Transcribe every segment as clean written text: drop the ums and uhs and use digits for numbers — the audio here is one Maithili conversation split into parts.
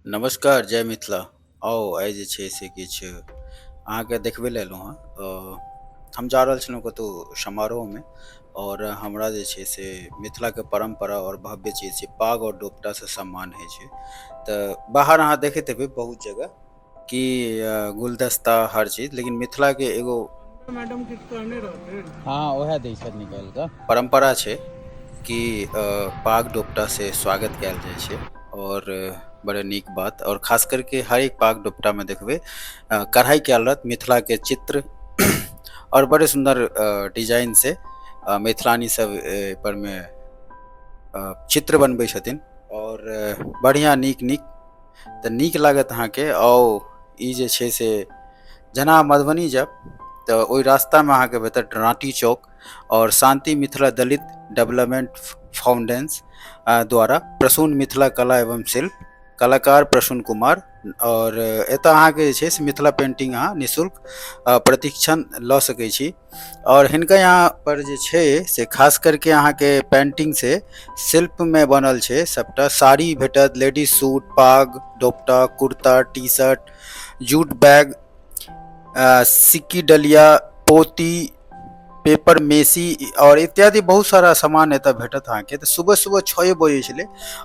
नमस्कार, जय मिथिला। आउ, आइ जे छै से किछु अहाँके देखबै लए एलहुँ हँ। हम जा रहल छलहुँ कतहु समारोहमे आओर हमरा जे छै से मिथिलाके परम्परा आओर भव्य चीज छै, पाग आओर डोपटासँ सम्मान होइ छै। तऽ बाहर अहाँ देखैत हेबै बहुत जगह कि गुलदस्ता हर चीज, लेकिन मिथिलाके एगो मैडम किछु कहने रहथिन। हँ, उएह दै छथि निकालि कऽ। परम्परा छै कि पाग डोपटा से स्वागत कयल जाइ छै आओर बड़ा नीक बात। आओर खास करके हर एक पाग डोपटामे देखबै कढ़ाइ कयल रहत मिथिलाके चित्र आओर बड़े सुन्दर डिजाइन से मिथिलानी सब एहि परमे चित्र बनबै छथिन आओर बढ़िआँ नीक नीक, तऽ नीक लागत अहाँके। आउ, ई जे छै से जेना मधुबनी जायब तऽ ओहि रास्तामे अहाँके भेटत राँटी चौक आओर शान्ति मिथिला दलित डेवलपमेंट फाउंडेशन द्वारा प्रसून मिथिला कला एवं शिल्प कलाकार प्रसून कुमार। आओर एतऽ अहाँके जे छै से मिथिला पेंटिंग अहाँ निःशुल्क प्रशिक्षण लऽ सकै छी। आओर हिनका यहाँ पर जे छै से खास करके अहाँके पेंटिंग से शिल्पमे बनल छै सबटा। साड़ी भेटत, लेडीज सूट, पाग दोपटा, कुर्ता, टी शर्ट, जूट बैग, सिक्की, डलिया, पोती, पेपर मेसी और इत्यादि बहुत सारा सामान एतऽ भेटत अहाँके। तऽ सुबह सुबह 6 बजै छलै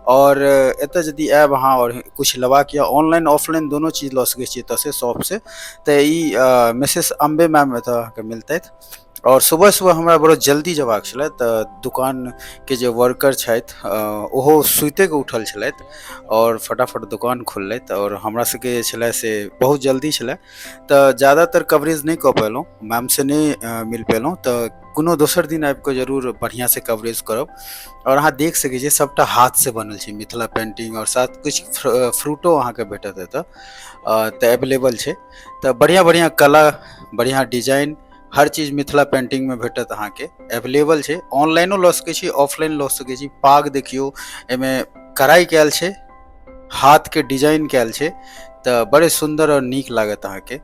आओर एतऽ यदि आयब अहाँ आओर किछु लेबाक यऽ, ऑनलाइन ऑफलाइन दोनो चीज लऽ सकै छी एतऽसँ, शॉपसँ। तऽ ई मिसेस अम्बे मैम एतऽ अहाँके मिलतथि। आओर सुबह सुबह हमरा बड़ा जल्दी जेबाक छलै, तऽ दुकानके जे वर्कर छथि ओहो सुतिके उठल छलथि आओर फटाफट दुकान खोललथि। आओर हमरा सबके जे छलै से बहुत जल्दी छलै, तऽ ज्यादातर कवरेज नहि कऽ पेलहुँ, मैमसँ नहि मिल पेलहुँ। तऽ कोनो दोसर दिन आबिकऽ जरूर बढ़िआँसँ कवरेज करब। आओर अहाँ देख सकै छियै, सभटा हाथसँ बनल छै मिथिला पेन्टिंग आओर साथ किछु फ्रूटो अहाँके भेटत एतऽ, तऽ एवेलेबल छै। तऽ बढ़िआँ बढ़िआँ कला, बढ़िआँ डिजाइन, हर चीज मिथिला पेन्टिंगमे भेटत अहाँके, एवेलेबल छै। ऑनलाइनो लऽ सकै छी, ऑफलाइन लऽ सकै छी। पाग देखियौ, एहिमे कढ़ाइ कयल छै, हाथके डिजाइन कयल छै, तऽ बड़े सुन्दर आओर नीक लागत अहाँके।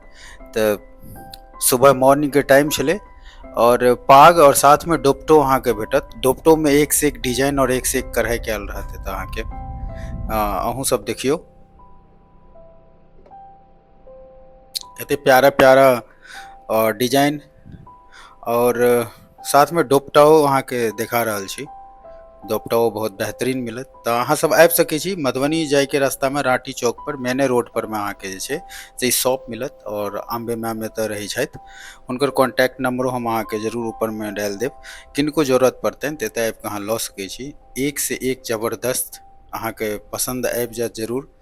तऽ सुबह मॉर्निंगके टाइम छलै। आओर पाग आओर साथमे डोपटो अहाँके भेटत। डोपटोमे एक से एक डिजाइन आओर एक से एक कढ़ाइ कयल रहत एतऽ अहाँके। अहूँ सब देखियौ, कते प्यारा प्यारा डिजाइन आओर साथमे डोपटाओ अहाँके देखा रहल छी। दोपटाओ बहुत बेहतरीन मिलत। तऽ अहाँ सब आबि सकै छी मधुबनी जाइके रास्तामे राँटी चौक पर, मेने रोड पर मे अहाँके जे छै से ई शॉप मिलत। आओर अम्बे मैम एतऽ रहै छथि। हुनकर कॉन्टैक्ट नंबरो हम अहाँके जरूर ऊपरमे डालि देब। किनको जरूरत पड़तनि तऽ एतऽ आबिकऽ अहाँ लऽ सकै छी। एक से एक जबरदस्त अहाँके पसन्द आबि जायत जरूर।